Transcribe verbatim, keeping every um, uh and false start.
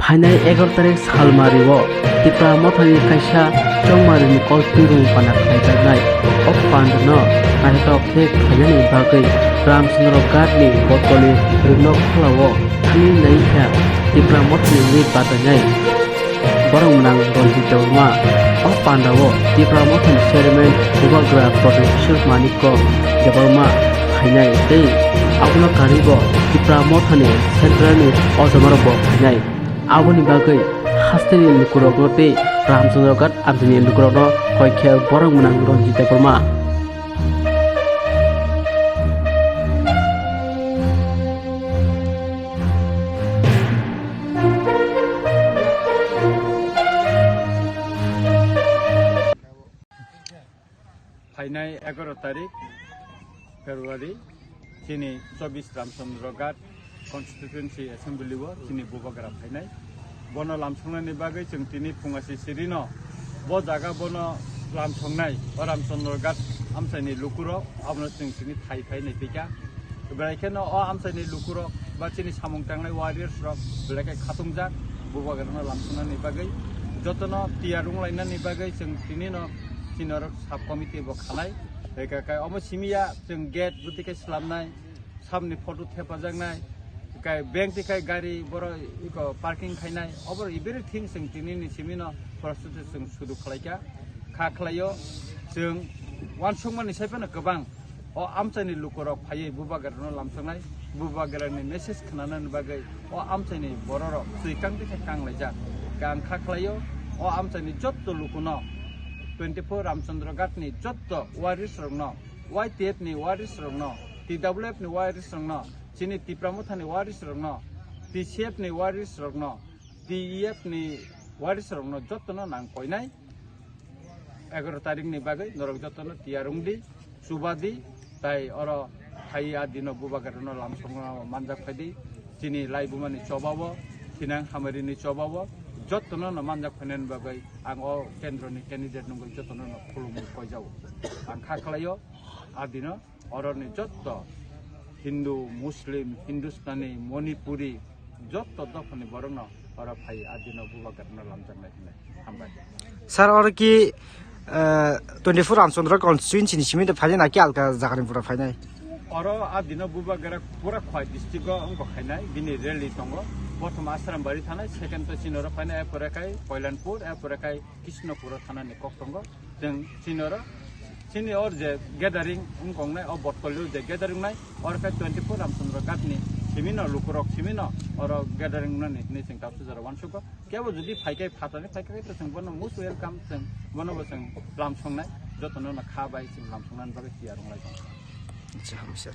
Phainai egaroh tarik salmari o Tipra Mothani kaisa chongmarini kok twirwng panda khlaijaknai. O pandano naithotok khe khlainani bagwi Ramchandra Ghat ni Botoli Rwnok Khola o thangwi naikha Tipra Mothani wngwi bachainai borok mwnang Ranjit Debbarma. O panda o Tipra Mothani chairman Bubagra Professor Manikya Debbarma phainai tei abono kanwi bo Tipra Mothani central ni ojamarok bo phainai. Aboni bagwi hasteni lukurokno tei Ramchandra Ghat amchaini lukurokno hoi khe borok mwnang Ranjit Debbarma. Phainai egaroh tarik February, chini chobbish Ramchandra Ghat Constituency Assembly o chini Bubagra phainai. Bono lamsongnani bagwi chwng tini phunga sisirino bo jaga bono lamsongnai, o Ramchandra Ghat amchaini lukurok abono chwng tini thai phai naipikha. Belai kheno o amchaini lukurok ba chini samung tangnai warriors rok belai khe khatungjak Bubagrano lamsongnani bagwi, jotono tiyar wnglainani bagwi chwng tinino chini oro sub committee bo khanai. Eka kai omo simiya chwng gate bwtwi khe slamnai, samni photo thepajaknai, kai bank twi khai gari borok iko parking khainai, obo everything chwng tinini simino prostitute chwng sudu khlaikha, kha khlaio. Chwng uansukmani sai phano kwbang o amchaini lukurok phaiwi Bubagrano lamsoknai, Bubagrani message khnanani bagwi o amchaini bororok twi kang twi khe kang laijak. Ang kha khlaio o amchaini jotto lukuno twenty four Ramchandra Ghat ni jotto warriors rokno, Y T F ni warriors rokno, T W F ni warriors rokno, chini Tipra Mothani warriors rokno, T C F ni warriors rokno, T E F ni warriors rokno jottono nang koinai. Egaroh tarikni bagwi norok jottono tiyar wngdi, chubadi, tai oro phai a dino Bubagrano lamsokno manjak phaidi. Chini laibumani chobao, thinang hamarini chobao jottono no manjak phainani bagwi ang o kendroni candidate nungwi jottono no khulumwi koijao. Ang kha khlaio a dino oroni jotto Hindu, Muslim, Hindustani, Manipuri jotto dophani borokno oro phai a dino Bubagrano lamjaknai hinwi hambai. Sir, oro ki, eh, twenty four Ramchandra constituency ni simi de phainai na ki alka jagani pura phainai? Oro a dino Bubagra pura Khowai district o wngkha khainai, bini rally tongo. Prothom Asrambari thanai, second to chini oro phainai, erpore khai Koilanpur, erpore khai Krishnapur o thanani kok tongo. Chwng chini oro, chini or je gathering wngkha wngnai, o Botkolio je gathering nai, oro khe twenty four Ramchandra Ghat ni simino lukurok simino oro gathering nani hinwi chwng tabuk jora uansukgo. Kebo jodi phai khe phatani phai khe to chwng bono most welcome, chwng bono bo chwng lamsongnai, jotono no kha bai chwng lamsongnani bagwi tiyar wnglai tongo. Acha, hamsa.